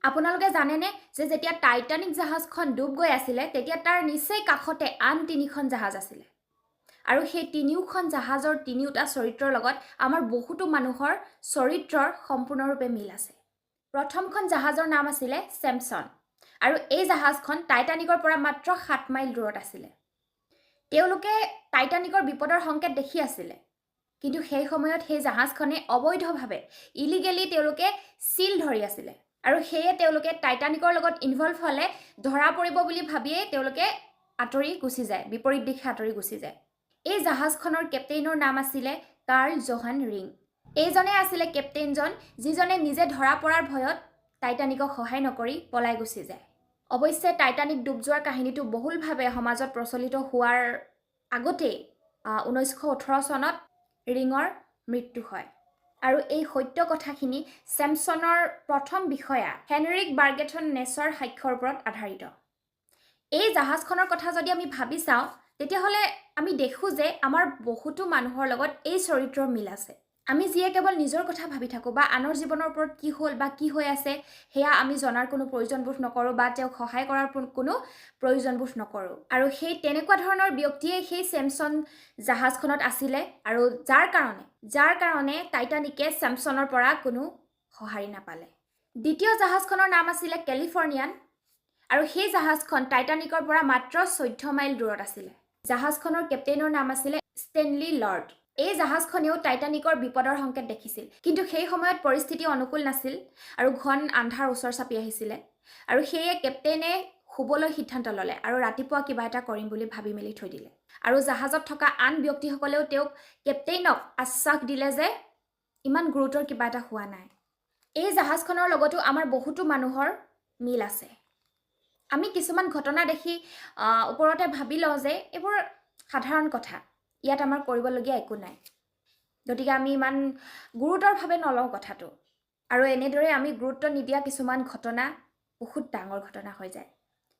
আপোনালোকে জানেনে যে যেতিয়া টাইটানিক জাহাজখন ডুব গৈ আছিলে, তেতিয়া তাৰ নিচেই কাষতে আন তিনিখন জাহাজ আছিলে আৰু সেই তিনিওখন জাহাজৰ তিনিওটা চৰিত্ৰৰ লগত আমাৰ বহুতো মানুহৰ চৰিত্ৰৰ সম্পূৰ্ণৰূপে মিল আছে। প্ৰথমখন জাহাজৰ নাম আছিলে চেমছন আৰু এই জাহাজখন টাইটানিকৰ পৰা মাত্ৰ 7 মাইল দূৰত আছিলে। তেওঁলোকে টাইটানিকৰ বিপদৰ সংকেত দেখি আছিলে, কিন্তু সেই সময়ত সেই জাহাজখনে অবৈধভাৱে, ইলিগেলি তেওঁলোকে চিল ধৰি আছিলে আৰু সেয়ে তেওঁলোকে টাইটানিকৰ লগত ইনভলভ হ'লে ধৰা পৰিব বুলি ভাবিয়েই তেওঁলোকে আঁতৰি গুচি যায়, বিপৰীত দিশে আঁতৰি গুচি যায়। এই জাহাজখনৰ কেপ্টেইনৰ নাম আছিলে কাৰ্ল জোহান ৰিং। এইজনে আছিলে কেপ্টেইনজন, যিজনে নিজে ধৰা পৰাৰ ভয়ত টাইটানিকক সহায় নকৰি পলাই গুচি যায়। অৱশ্যে টাইটানিক ডুব যোৱাৰ কাহিনীটো বহুলভাৱে সমাজত প্ৰচলিত হোৱাৰ আগতেই 1918 চনত ৰিঙৰ মৃত্যু হয় আৰু এই সত্য কথাখিনি চেমছনৰ প্ৰথম বিষয়া হেনৰিক বাৰ্গেথন নেছৰ সাক্ষ্যৰ ওপৰত আধাৰিত। এই জাহাজখনৰ কথা যদি আমি ভাবি চাওঁ, তেতিয়াহ'লে আমি দেখোঁ যে আমাৰ বহুতো মানুহৰ লগত এই চৰিত্ৰৰ মিল আছে। আমি যিয়ে কেৱল নিজৰ কথা ভাবি থাকোঁ বা আনৰ জীৱনৰ ওপৰত কি হ'ল বা কি হৈ আছে সেয়া আমি জনাৰ কোনো প্ৰয়োজনবোধ নকৰোঁ বা তেওঁক সহায় কৰাৰ কোনো প্ৰয়োজনবোধ নকৰোঁ আৰু সেই তেনেকুৱা ধৰণৰ ব্যক্তিয়ে সেই চেমছন জাহাজখনত আছিলে আৰু যাৰ কাৰণে টাইটানিকে চেমছনৰ পৰা কোনো সঁহাৰি নাপালে। দ্বিতীয় জাহাজখনৰ নাম আছিলে কেলিফৰ্ণিয়ান আৰু সেই জাহাজখন টাইটানিকৰ পৰা মাত্ৰ 14 মাইল দূৰত আছিলে। জাহাজখনৰ কেপ্টেইনৰ নাম আছিলে ষ্টেনলি লৰ্ড। এই জাহাজখনেও টাইটানিকৰ বিপদৰ সংকেত দেখিছিল, কিন্তু সেই সময়ত পৰিস্থিতি অনুকূল নাছিল আৰু ঘন আন্ধাৰ ওচৰ চাপি আহিছিলে আৰু সেয়ে কেপ্টেইনে শুবলৈ সিদ্ধান্ত ল'লে আৰু ৰাতিপুৱা কিবা এটা কৰিম বুলি ভাবি মেলি থৈ দিলে। আৰু জাহাজত থকা আন ব্যক্তিসকলেও তেওঁক, কেপ্টেইনক আশ্বাস দিলে যে ইমান গুৰুতৰ কিবা এটা হোৱা নাই। এই জাহাজখনৰ লগতো আমাৰ বহুতো মানুহৰ মিল আছে। আমি কিছুমান ঘটনা দেখি ওপৰতে ভাবি লওঁ যে এইবোৰ সাধাৰণ কথা, ইয়াত আমাৰ কৰিবলগীয়া একো নাই, গতিকে আমি ইমান গুৰুতৰভাৱে নলওঁ কথাটো। আৰু এনেদৰে আমি গুৰুত্ব নিদিয়া কিছুমান ঘটনা বহুত ডাঙৰ ঘটনা হৈ যায়।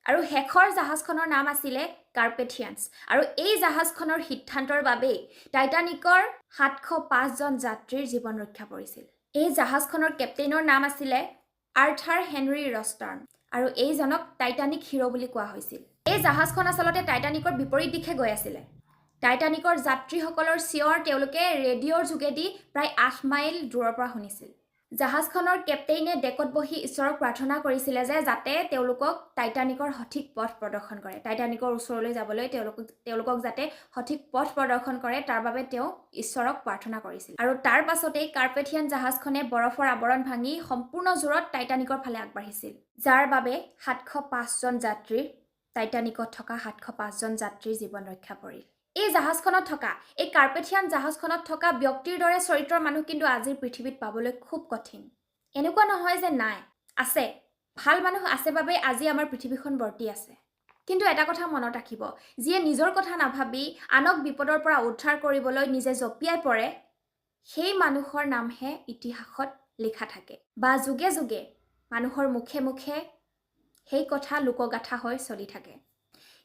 আৰু শেষৰ জাহাজখনৰ নাম আছিলে কাৰ্পেথিয়ানছ আৰু এই জাহাজখনৰ সিদ্ধান্তৰ বাবেই টাইটানিকৰ 705জন যাত্ৰীৰ জীৱন ৰক্ষা পৰিছিল। এই জাহাজখনৰ কেপ্টেইনৰ নাম আছিলে আৰ্থাৰ হেনৰি ৰষ্টাৰ্ণ আৰু এইজনক টাইটানিক হিৰ' বুলি কোৱা হৈছিল। এই জাহাজখন আচলতে টাইটানিকৰ বিপৰীত দিশে গৈ আছিলে। টাইটানিকৰ যাত্ৰীসকলৰ চিঞৰ তেওঁলোকে ৰেডিঅ'ৰ যোগেদি প্ৰায় 8 মাইল দূৰৰ পৰা শুনিছিল। জাহাজখনৰ কেপ্টেইনে ডেকত বহি ঈশ্বৰক প্ৰাৰ্থনা কৰিছিলে যে যাতে তেওঁলোকক টাইটানিকৰ সঠিক পথ প্ৰদৰ্শন কৰে, টাইটানিকৰ ওচৰলৈ যাবলৈ তেওঁলোকক যাতে সঠিক পথ প্ৰদৰ্শন কৰে, তাৰ বাবে তেওঁ ঈশ্বৰক প্ৰাৰ্থনা কৰিছিল। আৰু তাৰ পাছতেই কাৰ্পেথিয়ান জাহাজখনে বৰফৰ আৱৰণ ভাঙি সম্পূৰ্ণ জোৰত টাইটানিকৰ ফালে আগবাঢ়িছিল, যাৰ বাবে 705জন যাত্ৰীৰ, টাইটানিকত থকা 705জন যাত্ৰীৰ জীৱন ৰক্ষা পৰিল। এই জাহাজখনত থকা, এই কাৰ্পেথিয়ান জাহাজখনত থকা ব্যক্তিৰ দৰে চৰিত্ৰৰ মানুহ কিন্তু আজিৰ পৃথিৱীত পাবলৈ খুব কঠিন। এনেকুৱা নহয় যে নাই, আছে। ভাল মানুহ আছে বাবেই আজি আমাৰ পৃথিৱীখন বৰ্তি আছে। কিন্তু এটা কথা মনত ৰাখিব, যিয়ে নিজৰ কথা নাভাবি আনক বিপদৰ পৰা উদ্ধাৰ কৰিবলৈ নিজে জঁপিয়াই পৰে, সেই মানুহৰ নামহে ইতিহাসত লিখা থাকে বা যুগে যুগে মানুহৰ মুখে মুখে সেই কথা লোকগাথা হৈ চলি থাকে।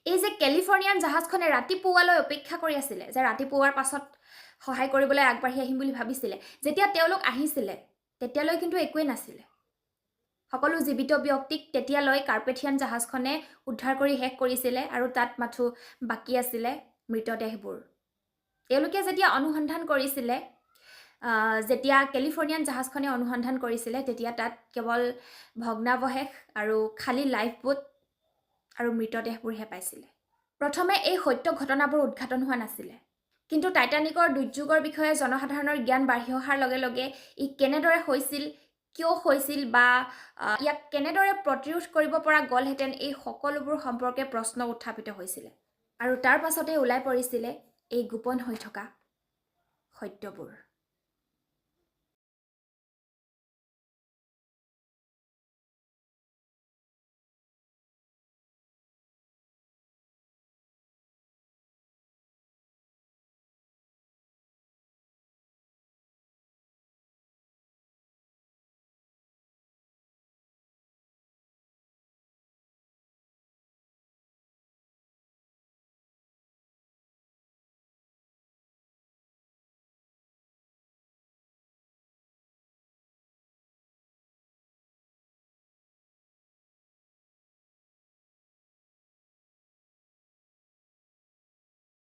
এই যে কেলিফৰ্ণিয়ান জাহাজখনে ৰাতিপুৱালৈ অপেক্ষা কৰি আছিলে যে ৰাতিপুৱাৰ পাছত সহায় কৰিবলৈ আগবাঢ়ি আহিম বুলি ভাবিছিলে, যেতিয়া তেওঁলোক আহিছিলে তেতিয়ালৈ কিন্তু একোৱেই নাছিলে। সকলো জীৱিত ব্যক্তিক তেতিয়ালৈ কাৰ্পেথিয়ান জাহাজখনে উদ্ধাৰ কৰি শেষ কৰিছিলে আৰু তাত মাথো বাকী আছিলে মৃতদেহবোৰ। তেওঁলোকে যেতিয়া অনুসন্ধান কৰিছিলে, যেতিয়া কেলিফৰ্ণিয়ান জাহাজখনে অনুসন্ধান কৰিছিলে, তেতিয়া তাত কেৱল ভগ্নাৱশেষ আৰু খালী লাইফ বোট আৰু মৃতদেহবোৰহে পাইছিলে। প্ৰথমে এই সত্য ঘটনাবোৰ উদ্ঘাটন হোৱা নাছিলে, কিন্তু টাইটানিকৰ দুৰ্যোগৰ বিষয়ে জনসাধাৰণৰ জ্ঞান বাঢ়ি অহাৰ লগে লগে ই কেনেদৰে হৈছিল, কিয় হৈছিল বা ইয়াক কেনেদৰে প্ৰতিৰোধ কৰিব পৰা গ'লহেঁতেন, এই সকলোবোৰ সম্পৰ্কে প্ৰশ্ন উত্থাপিত হৈছিলে আৰু তাৰ পাছতে ওলাই পৰিছিলে এই গোপন হৈ থকা সত্যবোৰ।